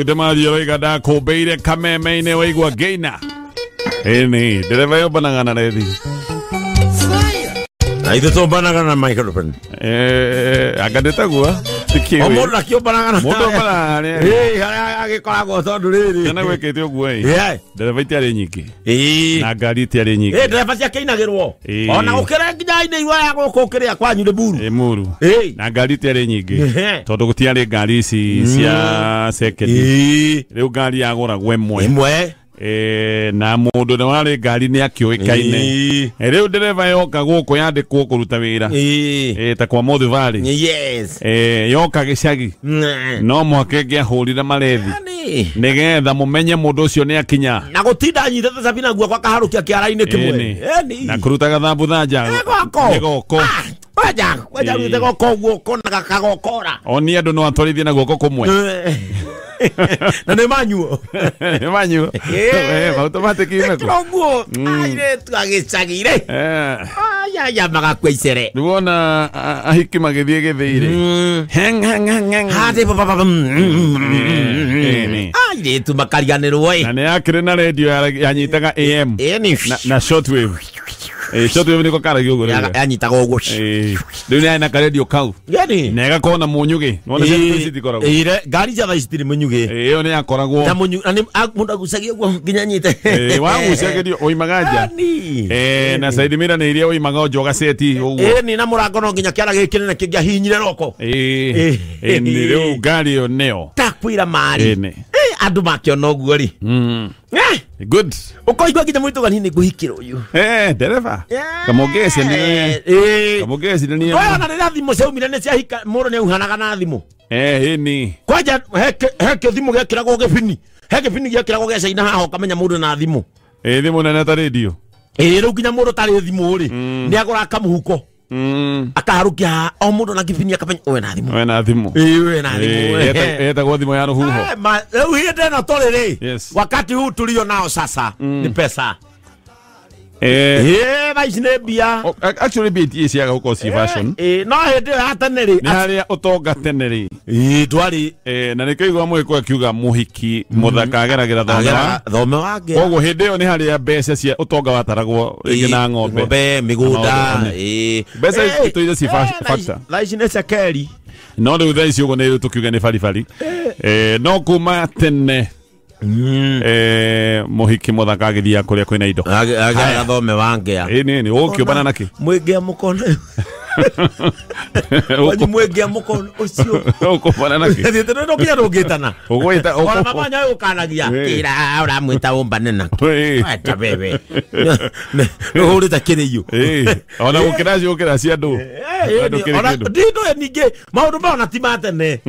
Ndemario roiga ndakũmbĩire kameme-inĩ waigua ngĩina. Ĩni, ndereba yũmbanaga na rethi. Na ithuĩ tũmbanaga na microphone. Anga ndĩtagua. O mũndũ akĩũmbanaga na Mũndũ ũmbanaga na Ĩĩ, harĩa agĩkoragwo tondũ rĩrĩ. Tena gwĩkĩte ũguo ĩ. Yeah. Ndereba itiarĩ nyingĩ. Ĩĩ. Na ngari itiarĩ nyingĩ. Ĩĩ, ndereba ciakĩinagĩrwo. Ĩĩ. Ona gũkĩra nginya inĩ igua ya gũkũ kĩrĩa kwanyu nĩ buru. Ĩ mũru. Ĩĩ. Na ngari itiarĩ nyingĩ. Ehe. Tondũ gũtiarĩ ngari ici cia sekendi. Ĩĩ. Rĩu ngari yagũragwo ĩmwe. Ĩmwe. Na mũndũ nĩ warĩ ngari nĩ akĩũĩkaine. Ĩĩ. Rĩu ndereba yoka gũkũ yandĩkwo kũruta wĩra. Ĩĩ. Ta kwa Mothe Valley. Yes. Yoka gĩcagi. No mũhaka ĩngĩahũrire marethi. Yaani. Nĩgetha mũmenye mũndũ ũcio nĩ akinya. Na gũtinda anyitĩte cabina guoko akaharũkia kĩara-inĩ kĩmwe. Ĩni. Ĩni. Na kũrutaga thambutha Ĩ, goko. Nĩ goko. Ah, Wenja, wenja Ĩĩ. rutĩte goko guoko na gakagokora. Oni andũ no atwarithie na guoko kũmwe. Na nĩ manyuo. Nĩ manyu. Automatic imeko. Ĩkĩra ũguo. Airĩtu agĩcagi-rĩ. Ayaya magakua icere. Rĩu wona ahiki magĩthiĩ gĩthĩi-rĩ. Heng, heng, heng, heng. Hati pa pa pa. Ĩni. Airĩtu makariganĩrwo ĩ. Na nĩ yakĩrĩ na redio yanyitaga AM. Ĩni. Na shortwave. Shortwave nĩko karagia ũguo rĩu. Yanyitaga ũguo. Rĩu nĩ yarĩ na karedio kau. Yaani. Na ĩgakorwo na mũnyugĩ. Nĩwona cia thikũ ici itikoragwo. Ĩĩ, ngari cia thaa ici citirĩ mũnyugĩ. Ĩyo nĩ yakoragwo. Na mũnyu na nĩ mũndũ agucagia ũguo nginya nyite. Wagucagĩrio oimaga nja. Yaani. Na side mirror nĩ iria oimaga o nja ũgaceti ũguo. Ĩni na mũrango no nginya kĩara gĩkĩ kĩnene kĩngĩahihinyire roko. Ĩni rĩu ngari ĩyo nĩyo. Takwĩra mari. Ĩni. Andũ makĩona ũguo rĩ. Good. Ũkoigua nginya mũitũ gani nĩ ngũhikĩra ũyũ. Ndereba. Kamũgeci nĩ Kamũgeci nĩ Oya na rĩrĩa thimũ ciaumire nĩ ciahika mũndũ nĩ auhanaga na thimũ. Ĩni. Kwanja he kĩthimũ gĩekĩragwo gĩbini. He kĩbini gĩekĩragwo gĩacaina haha ũkamenya mũndũ na thimũ. Thimũ nene ta radio. Rĩu nginya mũndũ tarĩ thimũ rĩ nĩ agũraga kamũhuko. Akaharũkia o mũndũ na kĩbini akamenya ũyũ na thimũ. We na thimũ. Ĩĩ we na thimũ. Etagwo thimũ ya rũhuho. Rĩu hĩndĩ ĩno tũrĩ rĩ. Yes. Wakati huu tulio nao sasa ni pesa. Thaa ici nĩ mbia. Actually BT ciaga gũkorwo ci fashion. No hĩndĩ ĩyo ya tene rĩ. Nĩ harĩa ũtonga tene rĩ. Ndwarĩ. Na nĩkĩo igua mũgĩkũyũ akiuga mũhiki mũthaka ageragĩra thome wa. Thome wa ngĩa. Koguo hĩndĩ ĩyo nĩ harĩa mbeca cia ũtonga wataragwo rĩngĩ na ng'ombe. Ng'ombe, mĩgũnda. Mbeca itũire ci factor. Thaa ici nĩ cekeri. No rĩu thaa ici ũguo nĩ tũkiuga nĩ baribari. No kuma tene. Mũhiki mũthaka agĩthiaga kũrĩa kwĩna indo. Agera thome wa ngĩa. Ĩni, ũkĩũmbana nakĩ? Mwĩngĩa mũkono. Wanyu mwĩngĩa mũkono ũcio. Ũkũmbana nakĩ? Thiĩte no nginya ndũngĩtana. Ũgwĩta Ona mama nyayo ũkanagia. Kĩra ũramwĩta ũmbane nakĩ. Weta bebe. Nĩũhũrĩte kĩrĩiyo. Ona gũkĩra cio ũkĩra cia andũ. Ona ndindũ ningĩ maũndũ mao na ti ma tene.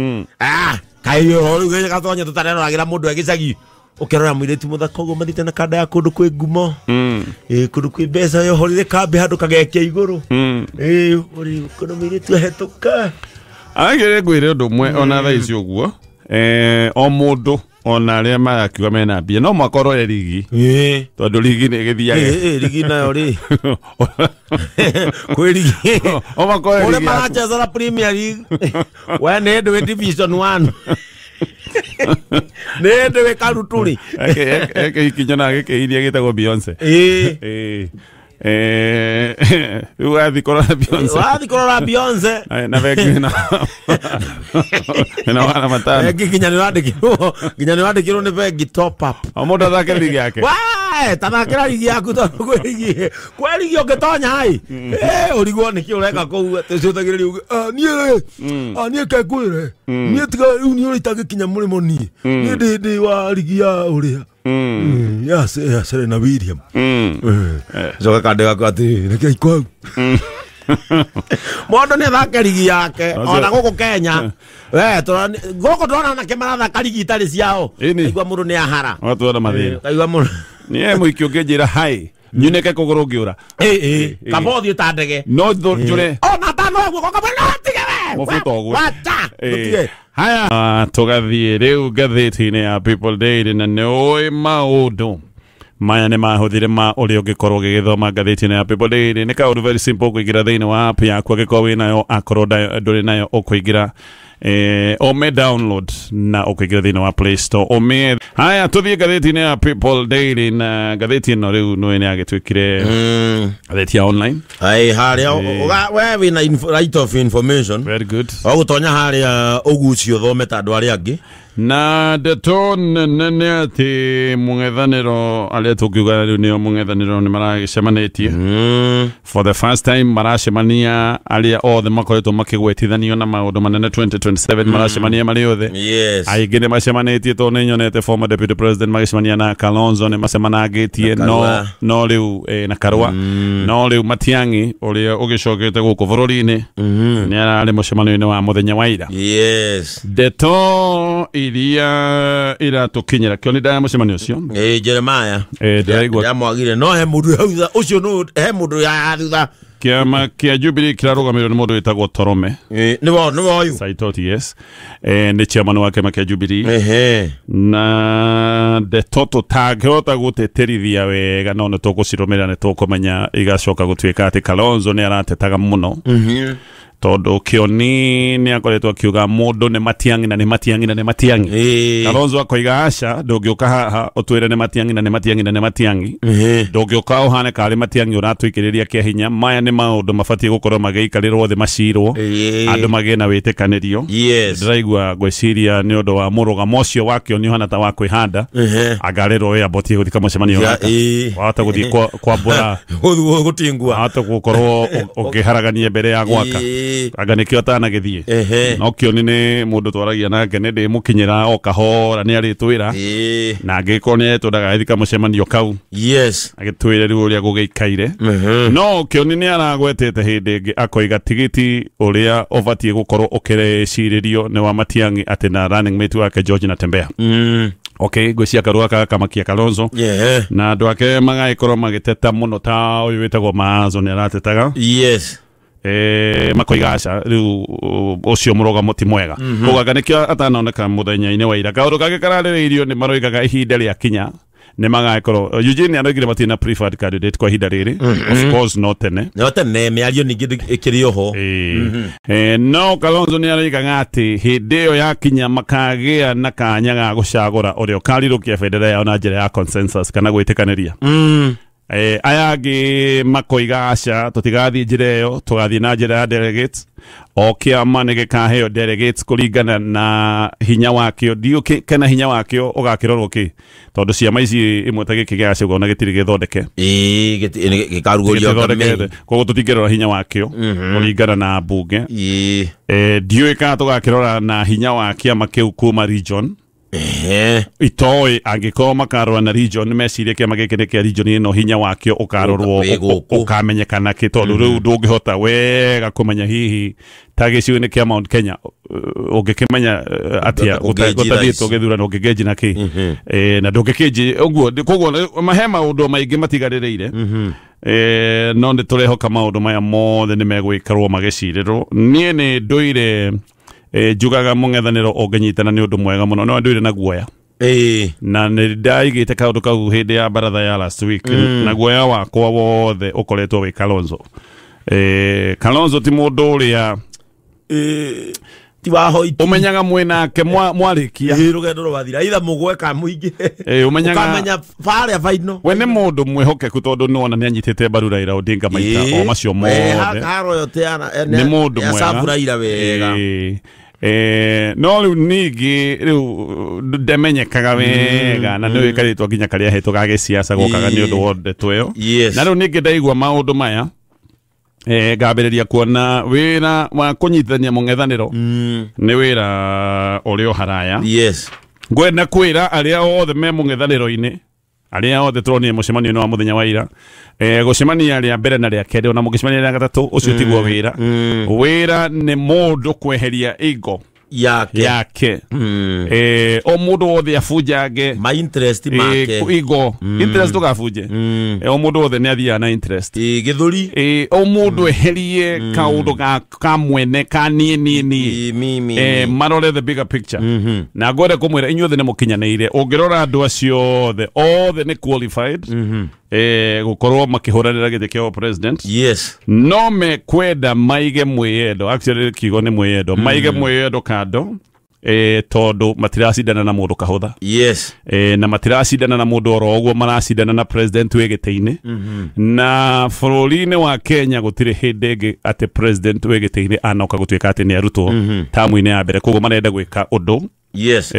Kaĩ ũhoro gatonya tũtareroragĩra mũndũ e gĩcagi. Ũkĩrora mũirĩtu mũthaka ũguo mathiĩte na kanda ya kũndũ kwĩ ngumo. Kũndũ kwĩ mbeca yohorire kambĩ handũ kagekia igũrũ. Ũrĩ ũkona mũirĩtu ahĩtũka. Agĩrĩ ngwĩre ũndũ ũmwe ona thaa ici ũguo. O mũndũ ona arĩa marakiuga mena mbia no mũhaka ũrore rigi. Tondũ rigi nĩ ĩgĩthiaga. Rigi nayo rĩ. Kwĩ rigi. O mũhaka ũrore Ũrĩa rigi yaku. maracheza Premier League. We nĩ hĩndĩ wĩ Division 1. Nĩ hĩndĩ wĩ Karuturi. Eke ikinyo gĩkĩiria gĩtagwo Beyonce. Rĩu wathiĩ kũrora Beyonce. Wathiĩ kũrora Beyonce. Na bengi na magana matano. Bengi nginya nĩ wandĩkirwo, nginya nĩ wandĩkirwo nĩ bengi top up. O mũndũ athake rigi yake. Wee, tathakĩra rigi yaku tondũ kwĩ rigi. Kwĩ rigi ũngĩtonya ĩ. Ũrigwo nĩkĩ ũreka kũu atĩ ũcũthagĩrĩria uge, niĩ rĩ, niĩ ke ngwĩre. Niĩ tiga rĩu niĩ ũrĩa itangĩkinya mũrĩmo niĩ. Niĩ ndĩ wa rigi ya ũrĩa. Ya Serena William. Coka kande gaku atĩ reke ikwo hau. Mũndũ nĩ athake rigi yake ona gũkũ Kenya. We gũkũ ndona anake marathaka rigi itarĩ ciao. Kaigua mũndũ nĩ ahara. Ũgatwara mathĩna. Kaigua mũndũ. Niĩ mũiki ũngĩnjĩra hi nyunĩke kũgũrũ ngĩũra. Kaba ũthiĩ ta ndege. No njũre. Ona ta no guoko kamwe no tige we. Mũbuto ũguo. Wacha. Tũtige. Haya, tũgathiĩ rĩu ngathĩti-inĩ ya People Daily na nĩ ũĩ maũndũ maya nĩ mahũthire ma ũrĩa ũngĩkorwo ũgĩgĩthoma ngathĩti-inĩ ya People Daily. Nĩ kaũndũ very simple kũingĩra thĩinĩ wa app yaku angĩkorwo wĩnayo, akorwo ndũrĩ nayo ũkũingĩra Ome download na ũkĩingĩra thĩinĩ wa Play Store ome. Haya, tũthiĩ ngathĩti-inĩ ya People Daily, na ngathĩti ĩno rĩu nĩ nĩ yagĩtuĩkire ngathĩti ya online. Ai harĩa we wĩna right of information. Very good. Ũgũtonya harĩa ũgucio ũthome ta andũ arĩa angĩ. Na ndeto nene nĩ atĩ mũng'ethanĩro arĩa tũngiuga rĩu nĩo mũng'ethanĩro nĩ maragĩcemanĩtie for the first time, maracemania arĩa othe makoretwo makĩgwetithanio na maũndũ manene 2027, maracemania marĩ othe. Aingĩ nĩ macemanĩtie, tondũ nĩ nyonete former deputy president magĩcemania na Kalonzo, nĩ macemanangĩtie. Na no Karua. No rĩu na Karua. No rĩu Matiang'i ũrĩa ũgĩcokete gũkũ bũrũri-inĩ nĩ ararĩ mũcemanio-inĩ wa mũthenya wa ira. Ndeto iria iratũkinyĩra kĩo nĩ ndaya mũcemanio ũcio. Jeremiah. Ndĩraigua Ndamwagire no he mũndũ hau thutha ũcio, no he mũndũ ya thutha. Kĩama kĩa Jubilee kĩrarũgamĩrĩrwo nĩ mũndũ wĩtagwo Torome. Nĩwe ũyũ. Saitoti, yes, nĩ chairman wa kĩama kĩa Jubilee. Na ndeto tũtangĩhota gũtĩtĩrithia wega, no nĩ tũgũcirũmĩrĩra, nĩ tũkũmenya igacoka gũtuĩka atĩ Kalonzo nĩ aratetaga mũno, tondũ Kĩoni nĩ akoretwo akiuga mũndũ nĩ Matiang'i na nĩ Matiang'i na nĩ Matiang'i. Kalonzo akoiga aca, ndũngĩũka haha ũtwĩre nĩ Matiang'i na nĩ Matiang'i na nĩ Matiang'i. Ndũngĩũka ũhane karĩ Matiang'i ũratũikĩrĩria kĩa hinya. Maya nĩ maũndũ mabatiĩ gũkorwo magĩikarĩrwo thĩ, macirwo, andũ magĩe na wĩtĩkanĩrio. Ndĩraigua ngwĩciria nĩ ũndũ wa mũrũgamo ũcio wa Kĩoni ũhana ta wa kwĩhanda, angarĩrwo wĩ ambotie gũthika mũcemanio gaka. Wahota gũthiĩ kwambũra. Gũtingua. Wahota gũkorwo ũkĩharagania mbere ya gwaka. Anga nĩkĩo atanagĩthiĩ. No Kĩoni nĩ mũndũ twaragia nake, nĩ ndĩmũkinyĩra o kahora, nĩ arĩtwĩra. Na angĩkorwo nĩ etwo ndagagĩthika mũcemanio kau, agĩtwĩre rĩu ũrĩa gũgĩikaire. No Kĩoni nĩ aragwetete hĩndĩ ĩngĩ akoiga tigiti ũrĩa ũbatiĩ gũkorwo ũkĩrecirĩrio nĩ wa Matiang'i atĩ na running mate wake George Natembeya. Okay, ngwĩciria Karua gakamakia Kalonzo na andũ ake magagĩkorwo magĩteta mũno, ta ũyũ wĩtagwo Maazo nĩ aratetaga. Makoiga aca, rĩu ũcio mũrũgamo ti mwega. Koguo nĩkĩo atanoneka mũthenya-inĩ wa ira. Kaũndũ kangĩ kararĩrĩirio nĩ maroigaga ihinda rĩa kinya nĩ magagĩkorwo Eugene aroigire matirĩ na preferred candidate kwa ihinda rĩrĩ, of course no tene. No tene mĩario ningĩ ĩkĩrĩ oho. No Kalonzo nĩ aroigaga atĩ hĩndĩ ĩyo yakinya makagĩa na kanya ga gũcagũra ũrĩa ũkarirũkia bendera yao na njĩra ya consensus kana gwĩtĩkanĩria. Aya angĩ makoiga aca, tũtigathiĩ njĩra ĩyo, tũgathiĩ na njĩra ya delegates, o kĩama nĩ gĩkaheo delegates kũringana na hinya wakĩo. Ndiũ kana hinya wakĩo ũgakĩrorwo kĩ, tondũ ciama ici imwe ta gĩkĩ gĩa Gachagua ona gĩtirĩ gĩthondeke. Gĩkarugũrio. Gĩthondekete, koguo tũtingĩrora hinya wakĩo kũringana na mbunge. Ndiũĩ kana tũgakĩrora na hinya wa kĩama kĩu kuma region. Itoĩ angĩkorwo makarora na region, nĩ mecirie kĩama gĩkĩ nĩ kĩa region ĩno, hinya wakĩo ũkarorwo. Wĩ gũkũ. Ũkamenyekana kĩ, tondũ rĩu ndũngĩhota wega kũmenya hihi ta gĩcigo-inĩ kĩa Mount Kenya ũngĩkĩmenya atĩa? Ũngĩnji thaa ũtathiĩte ici. ũgĩthurana ũngĩkĩnji na kĩ? Na ndũngĩkĩnji ũguo. Koguo mahe maũndũ maingĩ matigarĩrĩire. No nĩ tũrehoka maũndũ maya mothe nĩ megwĩkarwo magĩcirĩrwo. Niĩ nĩ ndũire njugaga mũng'ethanĩro ũngĩnyitana nĩ ũndũ mwega mũno, no ndũire na guoya. Na nĩ ndaigĩte kaũndũ kau hĩndĩ ya baratha ya last week, na guoya wakwa wothe ũkoretwo wĩ Kalonzo. Kalonzo ti mũndũ ũrĩa Ti wahoiti. Ũmenyaga mwĩnake mwarĩkia. Rũgendo rwathira itha mũgwe ka mũingĩ. Ũmenyaga ũkamenya barĩa final. We nĩ mũndũ mwĩhokeku, tondũ nĩwona nĩ anyitĩte mbaru Raila Odinga maita o macio mothe. Nĩ mũndũ mwega. Mwega Raila wega. No rĩu ningĩ rĩu ndemenyekaga wega na nĩ wĩkarĩtwo nginya karĩa hetwo ga gĩciaca gokaga nĩ ũndũ wa ndeto ĩyo. Na rĩu ningĩ ndaigua maũndũ maya, ngambĩrĩria kuona wĩra wa kũnyitithania mũng'ethanĩro nĩ wĩra ũrĩ o haraya. Ngwenda kwĩra arĩa othe me mũng'ethanĩro-inĩ, arĩa othe tũronire mũcemanio-inĩ wa mũthenya wa ira, gũcemania rĩa mbere na rĩa kerĩ, ona mũngĩcemania rĩa gatatũ, ũcio tiguo wĩra. Wĩra nĩ mũndũ kweheria ego yake. Yake. O mũndũ wothe abunjange ma interest make. Ego interest ndũgabunje. O mũndũ wothe nĩ athiaga na interest. Gĩthũri. O mũndũ eherie kaũndũ ka mwene ka niĩ niĩ niĩ. Mimi. Marore the bigger picture. Na ngwenda kũmwĩra inyuothe nĩ mũkinyanĩire. Ũngĩrora andũ acio othe, othe nĩ qualified. Gukorwo makihũranĩra gĩtĩ kĩa president. Yes. No mekwenda maige mwĩyendo, actually kiugo nĩ mwĩyendo, maige mwĩyendo kando, tondu matiracindana na mundu kahutha. Yes. Na matiracindana na mundu oro uguo, maracindana na president wĩ gĩtĩ-inĩ. Na bũrũri-inĩ wa Kenya gũtirĩ hĩndĩ ĩngĩ atĩ president wĩ gĩtĩ-inĩ anoka gũtuĩka atĩ nĩ arutwo tamu-inĩ ya mbere, koguo marenda gwĩka ũndũ Yes.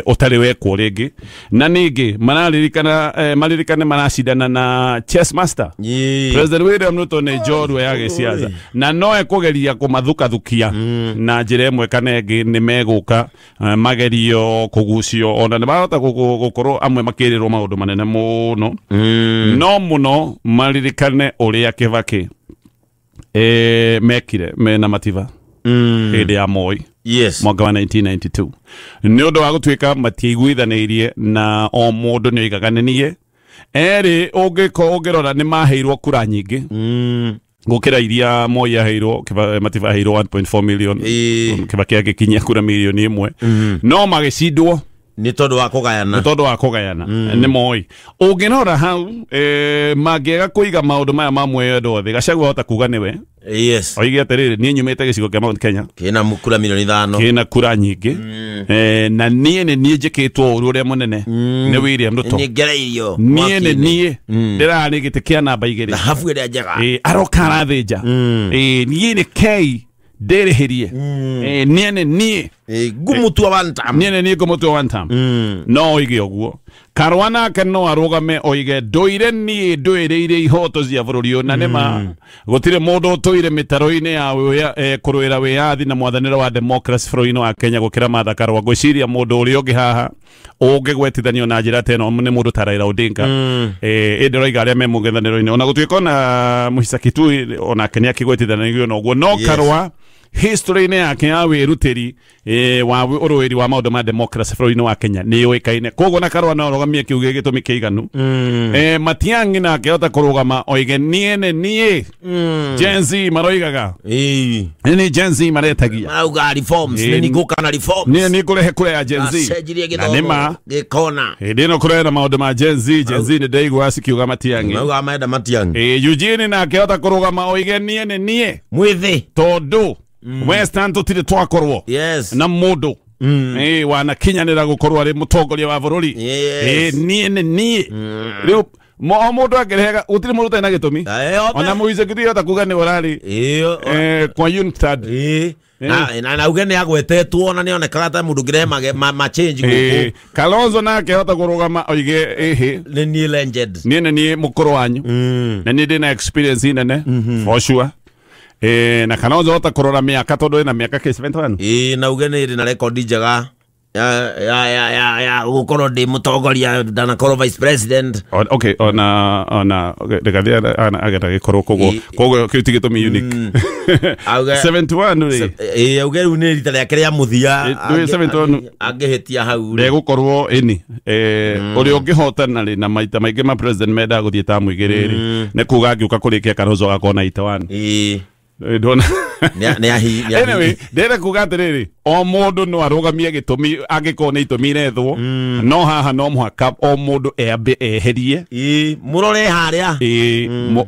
Ũtarĩ wekwo rĩngĩ. Na ningĩ mararirikana, maririkane maracindana na chess master. President William Ruto nĩ njorua ya gĩciaca na no ekũgeria kũmathukathukia na njĩra ĩmwe kana ĩngĩ. Nĩ megũka magerio kũgucio, ona nĩ marahota gũkorwo amwe makĩrĩrwo maũndũ manene mũno. No mũno maririkane ũrĩa Kibaki mekire mena Mativa hĩndĩ ya Moi. Yes. Mwaka wa 1992, nĩ ũndũ wa gũtuĩka matiaiguithanĩirie na o mũndũ nĩ oigaga nĩ niĩ. Erĩ ũngĩrora nĩ maheirwo kura nyingĩ gũkĩra iria Moi aheirwo. Mativa aheirwo 1.4 million, Kibaki agĩkinyia kura milioni 1, no magĩcindwo nĩ tondũ wa kũgayana. Nĩ tondũ wa kũgayana nĩ Moi. Ũngĩrora hau, mangĩaga kũiga maũndũ maya ma mwĩyendo thĩ, Gachagua hota kuga nĩwe. Yes. Oige atĩrĩrĩ, niĩ nyumĩte gĩcigo kĩa Mount Kenya kĩna kura milioni 5, kĩna kura nyingĩ, na niĩ nĩ niĩ njĩkĩtwo ũru ũrĩa mũnene nĩ William Ruto. Nĩ ngereirio. Niĩ nĩ niĩ ndĩrarĩ gĩtĩ kĩa namba 2, thahabu ĩrĩa njega. Aroka arathĩnja. Niĩ nĩ kei ndĩrĩhĩrie. Niĩ nĩ niĩ ngũmũtua one term. Niĩ nĩ niĩ ngũmũtua one term. No oige ũguo. Karũa nake no arũgame oige ndũire niĩ ndũĩrĩire ihoto cia bũrũri ũyũ, na nĩma gũtirĩ mũndũ ũtũire mĩtaro-inĩ ya kũrũĩra wĩyathi na mwathanĩre wa democracy bũrũri-inĩ wa Kenya gũkĩra Martha Karũa. Ngwĩciria mũndũ ũrĩa ũngĩ haha ũngĩgwetithanio na njĩra ta ĩno nĩ mũndũ ta Raila Odinga. Ĩndĩ ũroiga arĩa me mũng'ethanĩro-inĩ, ona gũtuĩka ona Muhisa Kitui onake nĩ akĩgwetithanagio na ũguo, no Karũa history-inĩ yake ya wĩrutĩri wa ũrũĩri wa maũndũ ma democracy bũrũri-inĩ wa Kenya nĩ yũĩkaine, koguo na Karũa no arũgamie kiu gĩ gĩtũmi kĩiganu. Matiang'i nake ahota kũrũgama oige niĩ nĩ niĩ Gen Z maroigaga, nĩ Gen Z maretagia, marauga reforms, nĩ nĩngũka na reforms, niĩ nĩ ngũrehe kura ya Gen Z. Acenjirie Na nĩma gĩthomo gĩkona hĩndĩ ĩno kũrena maũndũ ma Gen Z, Gen Z nĩ ndaigua cikiuga Matiang'i, marauga marenda Matiang'i. Eugene nake ahota kũrũgama oige niĩ nĩ niĩ mwĩthĩ, tondũ Western tũtirĩ twakorwo Yes. na mũndũ wanakinyanĩra gũkorwo arĩ mũtongoria wa bũrũri. Yes. Niĩ nĩ niĩ rĩu o mũndũ akĩrehega, gũtirĩ mũndũ ũtarĩ na gĩtũmi. Ona Moise Kitui ahota kuga nĩ ũrarĩ kwa UNCTAD. Na uge nĩ agwetetwo, ona nĩ onekaga ta mũndũ ũngĩrehe ma change gũkũ. Kalonzo nake ahota kũrũgama oige ĩhĩ, nĩ niĩ legend, niĩ nĩ niĩ mũkũrũ wanyu na niĩ ndĩna experience nene for sure. Na Kalonzo ahota kũrora mĩaka tondũ ĩna mĩaka kĩ 71. Na uge nĩ ndĩ na rekondi njega ya gũkorwo ndĩ mũtongoria, ndanakorwo vice president. Okay, ona Rigathi agenda gĩkorwo, koguo kĩu ti gĩtũmi unique. 71 rĩ. Auge rĩu nĩ rita rĩake rĩa mũthia 71 angĩhĩtia hau rĩ. Ndegũkorwo ĩni ũrĩa ũngĩhotana rĩ, na maita maingĩ ma president mendaga gũthiĩ tamu 2 rĩ, nĩ kuga angĩũka kũrĩkia Kalonzo agakorwo na 81. Ndona. Anyway, ndĩrenda kuga atĩrĩrĩ, o mũndũ no arũgamie gĩtũmi angĩkorwo nĩ itũmi irethwo, no haha no mũhaka o mũndũ eambe eherie. Mũrore harĩa.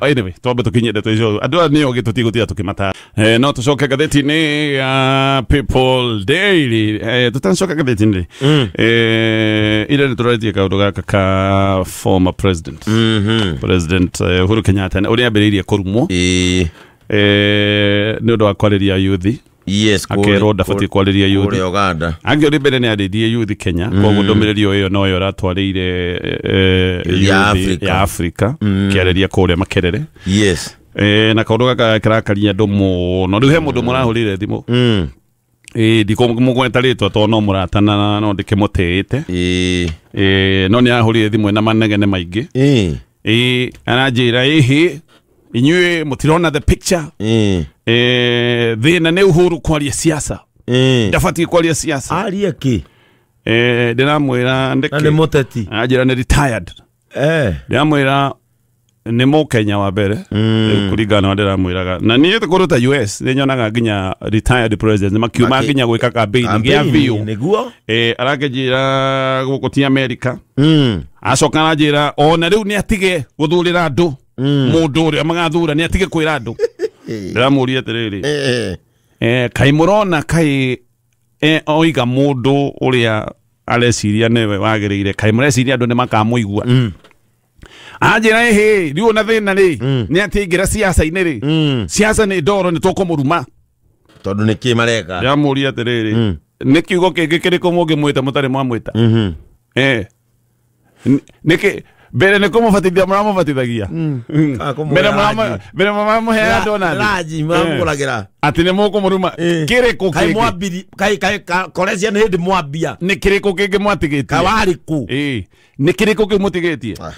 Anyway, twambe tũkinye ndeto icio, andũ aya nĩo ogĩ, tũtigũtira tũkĩmatara. No tũcoke ngathĩti-inĩ ya People Daily. Tũtanacoka ngathĩti-inĩ rĩ, ira nĩ tũrarĩtie kaũndũ gaka ka former president, President Uhuru Kenyatta, ũrĩa ambĩrĩirie kũrumwo nĩ ũndũ wa kwarĩria youth. Yes, akerwo ndabatiĩ kwarĩria youth kũrĩa Uganda. Angĩ ũrĩ mbere nĩ arĩrie youth Kenya, koguo ndũmĩrĩri ĩyo noyo ĩratwarĩire youth ya Africa kĩarĩria kũrĩa Makerere. Yes. Na kaũndũ gaka karakaria andũ mũno. Rĩu he mũndũ mũrahũrire thimũ, ndikũmũgweta rĩtwa tondũ no mũratana, no ndĩkĩmũtĩĩte, no nĩ arahũrire thimũ ĩna manegene maingĩ. Aranjĩra ĩhĩ, inyuĩ mũtirona the picture. Thĩna nĩ Uhuru kwaria siasa, ndabatiĩ kwaria siasa. Arie kĩ? Ndĩramwĩra Na nĩ mũteti. Anjĩra nĩ retired. Ndĩramwĩra Nĩ Mũkenya wa mbere kũringana na ndĩramwĩraga na niĩ kũndũ ta US nĩ nyonaga nginya retired president makiuma nginya gwĩka campaign gĩa biũ nĩguo arakĩnjĩra gũkũ ti America. Acoka aranjĩra ona rĩu nĩ atige gũthurĩra andũ mũndũ ũrĩa magathura nĩ atige kwĩra andũ. Ndĩramũria atĩrĩrĩ, kaĩ mũrona kaĩ oiga mũndũ ũrĩa areciria nĩwe wagĩrĩire, kaĩ mũreciria andũ nĩ makamũigua? Anjĩra ĩhĩ rĩu ona thĩna rĩ nĩ atĩ aingĩra siasa-inĩ rĩ, siasa nĩ ndoro nĩ tũkũmũruma tondũ nĩ kĩ mareka. Ndĩramũria atĩrĩrĩ, nĩ kiugo kĩngĩ kĩrĩkũ mũngĩmwĩta mũtarĩ mwamwĩta? Nĩkĩ mbere nĩ kũmũbatithia mũramũbatithagia, mbere mũramũheaga donathi mũramũgũragĩra atĩ nĩ mũkũmũruma kĩrĩkũ kĩngĩ? Korecia nĩ hĩndĩ mwambia nĩ kĩrĩkũ kĩngĩ mwatigĩtie? Kawarĩ kũ? Nĩ kĩrĩkũ kĩu mũtigĩtie?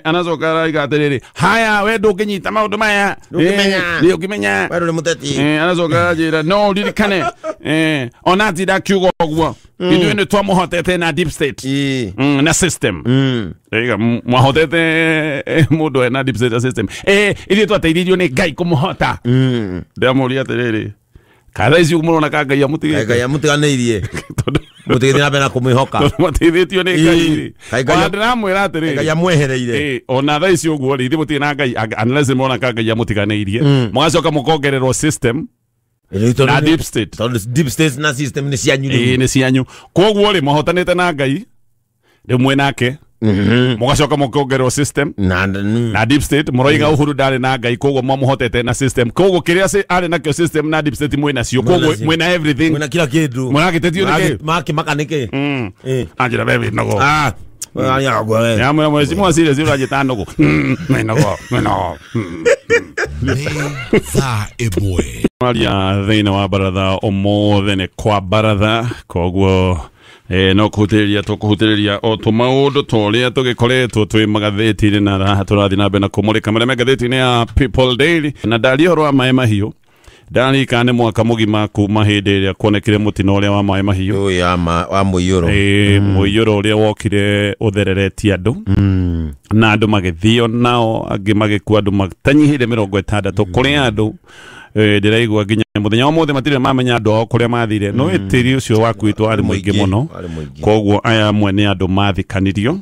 Anacoka araiga atĩrĩrĩ, haya we ndũngĩnyita maũndũ maya ndũngĩmenya we ndũrĩ mũteti. Anacoka aranjĩra no ũririkane ona atinda akiuga ũguo ithuĩ nĩ twamũhotete na deep state na system. Mwahotete mũndũ ena deep state na system, ithuĩ twateithirio nĩ Ngai kũmũhota. Ndĩramũria atĩrĩrĩ, kana icio mũrona ka Ngai amũtigĩte? Ngai amũtiganĩirie mũtigĩthiĩ na mbere na kũmwĩhoka tondũ mateithĩtio nĩ Ngai rĩ. Ona ndĩramwĩra atĩrĩrĩ, Ngai amwehereire. Ona thaa ici ũguo rĩ, ithuĩ mũtirĩ na Ngai unless mũrona ka Ngai amũtiganĩirie, mũgacoka mũkongererwo system na deep state, tondũ deep state na system nĩ cianyu rĩu, nĩ cianyu. Koguo rĩ, mũhotanĩte na Ngai rĩu mwĩ nake, mũgacoka mũkongererwo system na deep state. Mũroiga Uhuru ndarĩ na Ngai, koguo mwamũhotete na system. Koguo kĩrĩa arĩ nakĩo system na deep state mwĩ nacio, koguo mwĩna everything, mwĩna kila kĩndũ. Mũragĩtetio nĩkĩ? Makĩmaka nĩkĩ? Anjĩra we wĩ nogo. Yamwĩra mheshimiwa serious ũranjĩta nogo. Mwĩ nogo, mwĩ nogo. Nĩ thaa ĩmwe. Maria thĩinĩ wa baratha ũmũthĩ nĩ kwa baratha, koguo no kũhutĩrĩria tũkũhutĩrĩria o tũmaũndũ tũrĩa tũgĩkoretwo twĩ magathĩti-inĩ na raha tũrathiĩ na mbere na kũmũrĩka marĩa me ngathĩti-inĩ ya People Daily. Na ndaria ũhoro wa maĩ mahiũ, ndarika nĩ mwaka mũgima kuma hĩndĩ ĩrĩa kuonekire mũtino ũrĩa wa maĩ mahiũ wa mũiyũro, mũiyũro ũrĩa wokire ũthereretie andũ na andũ magĩthio nao angĩ magĩkua, andũ matanyihĩire 60 kũrĩ andũ. Ndĩraigua nginya mũthenya wa ũmũthĩ matirĩ mamenya andũ ao kũrĩa mathire, no tĩri ũcio wakuĩtwo warĩ mũingĩ mũno, koguo aya amwe nĩ andũ mathikanirio.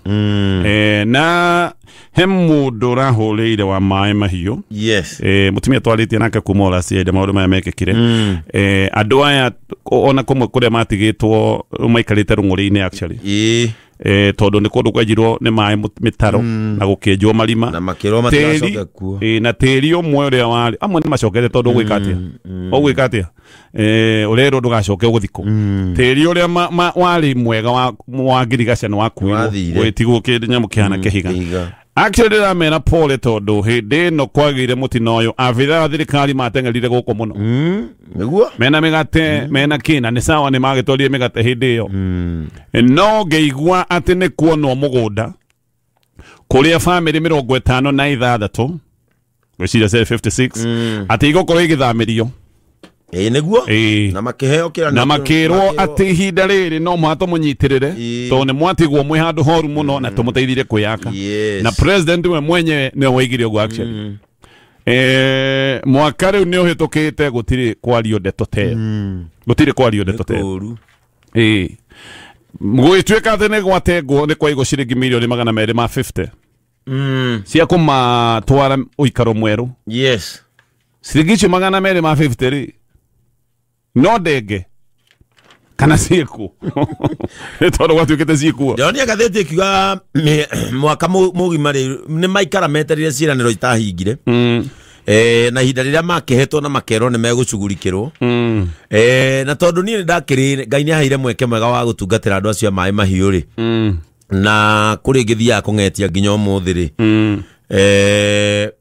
Na he mũndũ ũrahũrĩire wa maĩ mahiũ, mũtumia twarĩtie nake kuma ũracia hĩndĩ maũndũ maya mekĩkire. Andũ aya ona kũmwe kũrĩa matigĩtwo maikarĩte rũng'ũrĩ-inĩ actually, tondũ nĩ kũndũ kwenjirwo nĩ maĩ mĩtaro na gũkĩenjwo marima na makĩrwo matigacoke kuo. Na tĩri ũmwe ũrĩa warĩ amwe nĩ macokete tondũ ũgwĩka atĩa, ũgwĩka atĩa, ũrerwo ndũgacoke ũgũthikwo. Tĩri ũrĩa warĩ mwega wa ngirigaca nĩ wakuirwo gwĩtigwo kĩndũ nyamũ kĩhana kĩhiga. Actually ndĩramera pole tondũ hĩndĩ ĩno kwagĩire mũtino ũyũ abithaa wa thirikari mateng'erire gũkũ mũno, nĩguo mena mĩgate mena kĩna nĩ sawa, nĩ magĩtwarire mĩgate hĩndĩ ĩyo. No ngĩigua atĩ nĩ kuonwo mũgũnda kũrĩa bamĩrĩ 56 ngwĩciria 56 atĩ igũkorwo igĩthamĩrio. Nĩguo na makĩheo kĩra na makĩrwo atĩ ihinda rĩrĩ no mũhaka tũmũnyitĩrĩre tondũ nĩ mwatigwo mwĩ handũ horu mũno na tũmũteithire kwĩyaka. Na president we mwenyewe nĩwe woigire ũguo actually. Mwaka rĩu nĩ ũhĩtũkĩte gũtirĩ kwario ndeto ta ĩyo, gũtirĩ kwario ndeto ta ĩyo. Gũgĩtuĩka atĩ nĩ gwatengwo nĩ kwaigwo ciringi mirioni 250 cia kũmatwara ũikaro mwerũ. Yes, ciringi icio 250 rĩ no ndenge kana ciĩkuo nĩ tondũ gwatuĩkĩte ciĩkuo. Ndĩronire ngathĩti ĩkiuga mwaka mũgima rĩ nĩ maikara metereire ciĩranĩro itahingire, na ihinda rĩrĩa makĩhetwo na makerwo nĩ megũcugurikĩrwo. Na tondũ niĩ nĩndakĩrĩ Ngai nĩaheire mweke mwega wa gũtungatĩra andũ acio a maĩ mahiũ rĩ, na kũrĩ ngĩthiaga kũng'etia nginya ũmũthĩ rĩ,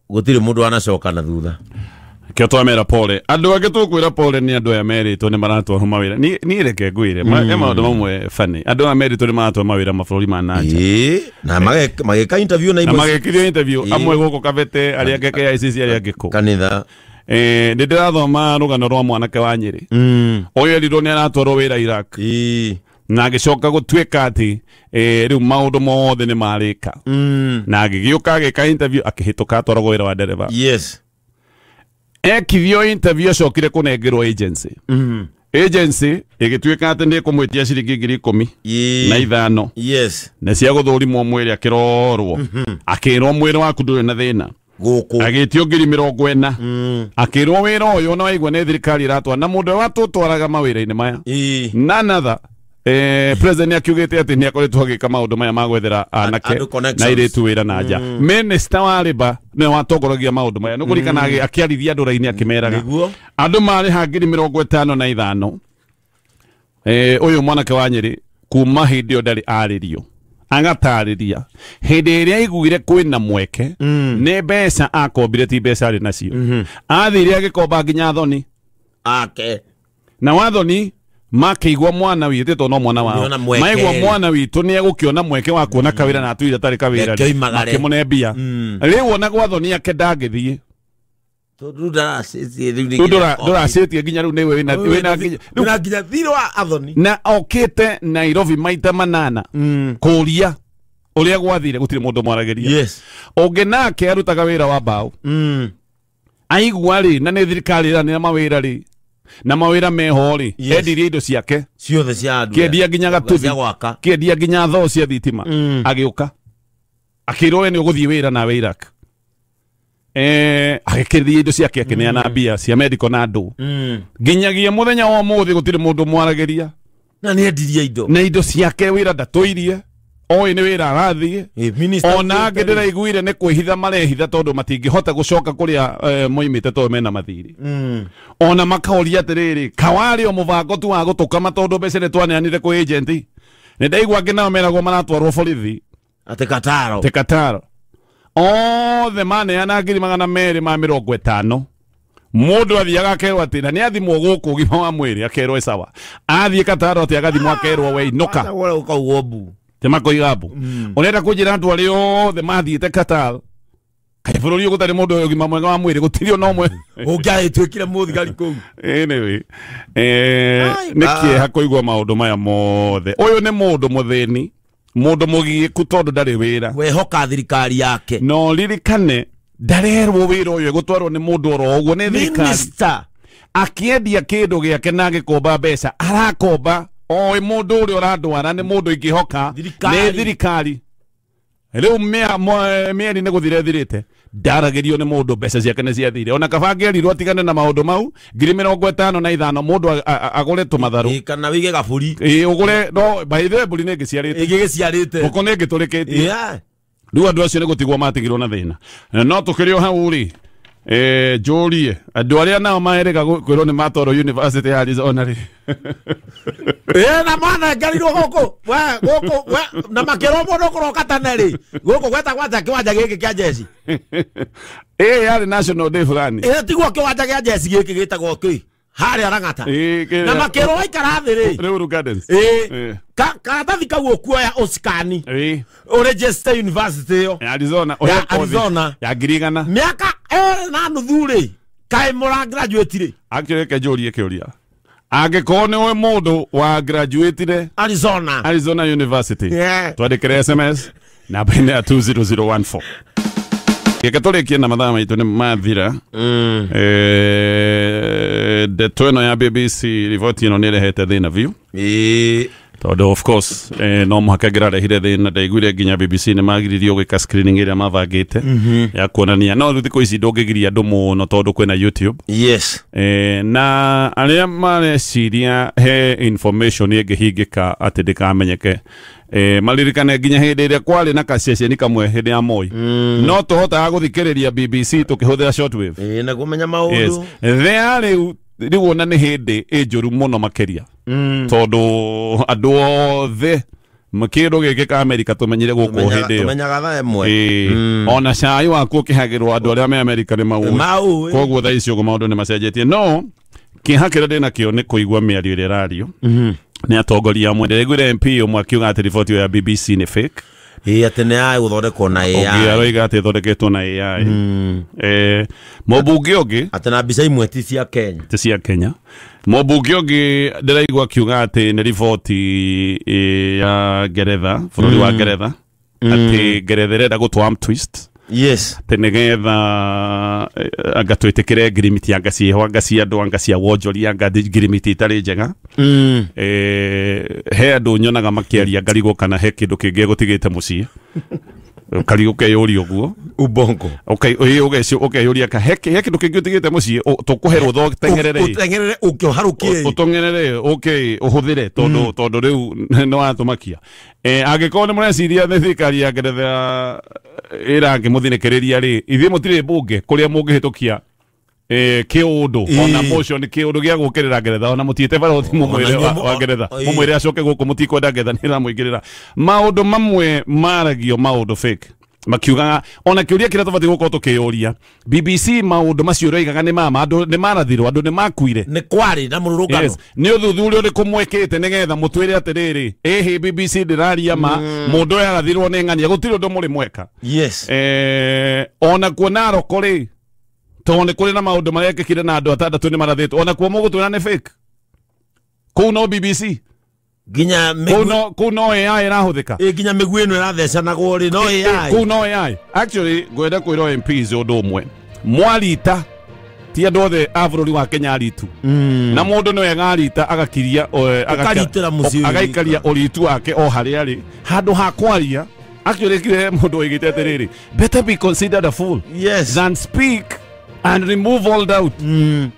gũtirĩ mũndũ anacoka na thutha. Kĩo twamera pole andũ angĩ tũkwĩra pole nĩ andũ aya merĩtwo nĩ maratwarwo mawĩra. Niĩ reke ngwĩre he maũndũ mamwe funny, andũ aya merĩtwo nĩ maratwarwo mawĩra mabũrũri ma na nja, na magĩka interview na imwe, na magĩkithio interview amwe gũkũ Kabete, arĩa angĩ KICC, arĩa angĩ kũ kanitha. Nĩ ndĩrathoma rũgano rwa mwanake wa Nyĩrĩ ũyũ erirwo nĩ aratwarwo wĩra Iraq, Na agĩcoka gũtuĩka atĩ rĩu maũndũ mothe nĩ marĩka. Na agĩgĩũka agĩka interview akĩhĩtũka atwaragwo wĩra wa ndereba. Yes. Ekithio interview acokire kũnengerwo agency. Agency ĩgĩtuĩka atĩ nĩ ĩkũmwĩtia ciringi 10,000 na ithano. Yes. Na cia gũthũrimwo mwĩrĩ akĩrorwo. Akĩrwo mwĩrĩ waku ndũrĩ na thĩna. Gũkũ. Agĩtio 40,000. Akĩrwo wĩra ũyũ na waigua nĩ thirikari ĩratwara na mũndũ ũrĩa watũtwaraga mawĩra-inĩ maya. None other. President akiugĩte atĩ nĩ akoretwo agĩka maũndũ maya ma gwethera anake na airĩtu wĩra na nja. Minister wa Labour nĩwe watongoragia maũndũ maya. Nĩ kũririkana akĩarithia andũ raini akĩmeraga. Andũ marĩha 55,000. Ũyũ mwanake wa Nyĩrĩ kuma hĩndĩ ĩyo ndarĩ arĩrio. Agatarĩria hĩndĩ ĩrĩa aiguire kwĩna mweke nĩ mbeca akombire ti mbeca arĩ nacio. Athire agĩkomba nginya thoni ake. Na wathoni makĩigua mwana witũ tondũ no mwana wao maigua mwana witũ nĩ egũkĩona mweke wa kuona kawĩra na atwire atarĩ kawĩra makĩmũne mbia. Rĩu ona gwa thoni ake ndangĩthiĩ ndũracĩtie nginya rĩu nĩwe wĩna nginya thirĩ wa athoni na okĩte Nairobi maita 8 kũria ũrĩa gwathire gũtirĩ mũndũ mwaragĩria. Yes. Ũngĩ nake arutaga wĩra wa mbaũ. Aigua rĩ na nĩ thirikari ĩranĩra mawĩra rĩ na mawĩra meho rĩ endirie indo ciake ciothe cia andũ kĩendia nginya gatuthi kĩendia nginya thoo cia thitima. Agĩũka akĩrwo we nĩ ũgũthiĩ wĩra nawe Iraq. Agĩkĩrithia indo ciake akĩneana mbia cia medical na andũ. Nginyagia mũthenya wa ũmũthĩ gũtirĩ mũndũ mwaragĩria na nĩ endirie indo na indo ciake wĩra ndatũirie oĩ nĩ wĩra arathiĩ. Ona angĩ ndĩraiguire nĩ kwĩhitha marehitha tondũ matingĩhota gũcoka kũrĩa moimĩte tondũ mena mathirĩ. Ona makaũria atĩrĩrĩ kawarĩ o mũbango tu wa gũtũkama tondũ mbeca nĩ twaneanire kwĩ agent. Nĩ ndaigua angĩ nao meragwo maratwarwo borithi atĩ Kataro. Atĩ Kataro. Othe maneana 250,000. Mũndũ athiaga akerwo atĩ na nĩ athimwo gũkũ ũgima wa mwĩrĩ akerwo ĩ sawa. Athiĩ Kataro atĩ agathimwo akerwo we inũka. Temakoiga mbu. Ũrenda kũnjĩra andũ arĩa othe mathiĩte Qatar kaĩ bũrũri ũyũ gũtarĩ mũndũ ũyũ ũgima mwega wa mwĩrĩ gũtirĩ ona ũmwe ũngĩagĩtuĩkire mũthigari kũu. Anyway, nĩ kĩeha kũigua maũndũ maya mothe. Ũyũ nĩ mũndũ mũthĩni, mũndũ mũgiĩku tondũ ndarĩ wĩra. Wehoka thirikari yake. No ririkane ndarerwo wĩra ũyũ gũtwarwo nĩ mũndũ oro ũguo nĩ thirikari. Minister akĩendia kĩndũ gĩake na agĩkomba mbeca arakomba oĩ mũndũ ũrĩa ũrandwara nĩ mũndũ ingĩhoka nĩ thirikari. Rĩu mĩeri nĩ gũthira ĩthirĩte ndaragĩrio nĩ mũndũ mbeca ciake nĩ ciathire. Ona kaba angĩerirwo atigane na maũndũ mau 55,000 mũndũ agũre tũmatharũ kana wĩige gaburi. Ũgũre no by the way mbũri nĩ ĩngĩciarĩte ĩngĩgĩciarĩte ngũkũ nĩ ĩngĩtũrĩkĩtie. Rĩu andũ acio nĩ gũtigwo matigirwo na thĩna. No tũkĩrĩ o hau rĩ njũrie andũ arĩa nao maerĩga kwĩrwo nĩ matwarwo University ya Arizona rĩ na manengerirwo gũkũ we gũkũ we na makĩrwo mũndũ kũroka tene rĩ gũkũ gwetagwo atĩa kĩwanja gĩkĩ kĩa jeci? Yarĩ National Day fulani. Tiguo kĩwanja kĩa jeci gĩkĩ gĩtagwo kĩ harĩa Lang'ata. Na makĩrwo waikara thĩ rĩ Uhuru Gardens. Karatathi kau ũkuoya ũcikani ũregister university ĩyo ya Arizona ya Arizona ya 100,000 mĩaka 2.5 rĩ kaĩ mũra graduate rĩ. Actually reke njũrie kĩũria angĩkorwo nĩwe mũndũ wa graduate Arizona Arizona University twandĩkĩre SMS namba-inĩ ya 20014. Gĩke tũrĩkie na mathaa maitũ nĩ mathira. Ndeto ĩno ya BBC riboti ĩno nĩ ĩrehete thĩna biũ. Tondũ of course no mũhaka ngĩrarehire thĩna ndaiguire nginya BBC nĩ magiririo gwĩka screening ĩrĩa mabangĩte ya kuonania no rĩu thikũ ici ndũngĩgiria andũ mũno tondũ kwĩna YouTube. Yes. Na arĩa mareciria he information ĩngĩhingĩka atĩ ndĩkamenyeke maririkane nginya hĩndĩ ĩrĩa kwarĩ na kaceceni kamwe hĩndĩ ya Moi no tũhotaga gũthikĩrĩria BBC tũkĩhũthĩra shortwave na kũmenya maũndũ. Yes. There rĩu ona nĩ hĩndĩ ĩnjũru mũno makĩria tondũ andũ othe kĩndũ gĩkĩ ka Amerika tũmenyire gũkũ hĩndĩ ĩyo tũmenyaga thaa ĩmwe. Ona cai waku ũkĩhagĩrwo andũ arĩa me Amerika nĩ maũĩ. Koguo thaa ici ũguo maũndũ nĩ macenjetie. No kĩeha kĩrĩa ndĩnakĩo nĩ kũigua mĩario ĩrĩa ĩrario nĩ atongoria amwe. Ndĩraiguire MP ũmwe akiuga atĩ riboti ĩyo ya BBC nĩ fake. Ĩ atĩ nĩ AI gũthondekwo na ũngĩ AI. aroiga atĩ ĩthondeketwo na AI. Mũmbunge ũngĩ Atĩ na mbica imwe ti cia Kenya. ti cia Kenya. Mũmbunge ũngĩ ndĩraigua akiuga atĩ nĩ riboti ya Ngeretha, bũrũri wa Ngeretha, atĩ Ngeretha ĩrenda gũtũ twist Yes. atĩ nĩgetha anga twĩtĩkĩre ngirimiti anga ciĩho anga cia andũ anga cia wonjoria anga ngirimiti itarĩ njega. He andũ nyonaga makĩaria ngarigwo kana he kĩndũ kĩngĩ egũtigĩte mũciĩ karigwo ũkeyũria ũguo. Ubongo. Ũkeyũria ka he kĩndũ kĩngĩ ũtigĩte mũciĩ tũkũhe rũtha ũteng'erere Ũteng'erere ũke ũharũkie. Ũtong'erere ũke ũhũthĩre tondũ rĩu nĩ watũmakia. Angĩkorwo nĩ mũreciria nĩ thirikari ya Ngeretha ĩrangĩmũthinĩkĩrĩria rĩ, ithuĩ mũtirĩ mbunge kũrĩa mũngĩhĩtũkia kĩũndũ ona motion kĩũndũ gĩa gũkĩrĩra Ngeretha, ona mũtiĩte barothi mũmwĩre wa Ngeretha mũmwĩre acoke gũkũ, mũtikwenda Ngeretha nĩ ĩramũingĩrĩra. Maũndũ mamwe maragio maũndũ fake makiugaga, ona kĩũria kĩrĩa tũbatiĩ gũkorwo tũkĩyũria BBC maũndũ macio ũroigaga nĩ mama andũ nĩ marathirwo, andũ nĩ makuire, Nĩ kwarĩ na mũrũrũngano. Yes. Nĩ ũthuthuria ũrĩkũ mwekĩte nĩgetha mũtwĩre atĩrĩrĩ, ĩhĩ BBC ndĩraria ma mũndũ ũyũ arathirwo nĩ ng'ania, gũtirĩ ũndũ mũrĩ mweka. Yes. Ona kuo Narok rĩ, tondũ nĩ kũrĩ na maũndũ marekĩkire na andũ atandatũ nĩ marathĩtwo, ona kuo mũgũtwĩra nĩ fake. Kũu no BBC Nginya kũu no AI ĩrahũthĩka. Nginya mĩguĩ ĩno ĩrathecanagwo rĩ no AI. Kũu no AI. Actually ngwenda kwĩrwo MPs ũndũ ũmwe, mwarita ti andũ othe a bũrũri wa Kenya aritu, na mũndũ nĩ wega arita agakiria Ũkaritĩra mũciĩ agaikaria ũritu wake o harĩa arĩ handũ ha kwaria. Actually kire mũndũ oigĩte atĩrĩrĩ, better be considered a fool Yes. than speak and remove all doubt.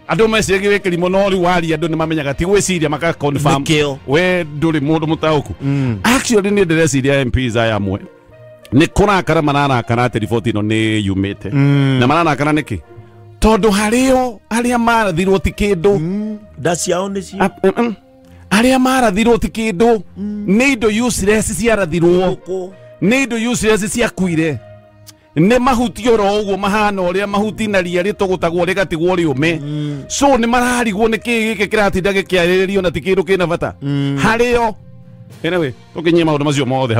Andũ meciragia wĩ kĩrimũ no rĩu waria andũ nĩ mamenyaga ti gwĩciria maka confirm Nĩkĩo. we ndũrĩ mũndũ mũtaũku. Actually niĩ ndĩreciria MPs aya amwe nĩ kũrakara mararakara atĩ riboti ĩno nĩ yumĩte, na mararakara nĩkĩ? Tondũ harĩo arĩa marathirwo ti kĩndũ. Nda ciao nĩcio. Arĩa marathirwo ti kĩndũ, nĩ indo useless ciarathirwo, nĩ indo useless ciakuire, nĩ mahuti oro ũguo mahana ũrĩa mahuti na ria rĩtũgũtagwo rĩgatigwo rĩũme. So nĩ mararigwo nĩ kĩĩ gĩkĩ kĩratinda gĩkĩarĩrĩrio na ti kĩndũ kĩna bata harĩo. Anyway, tũkinyie maũndũ macio mothe.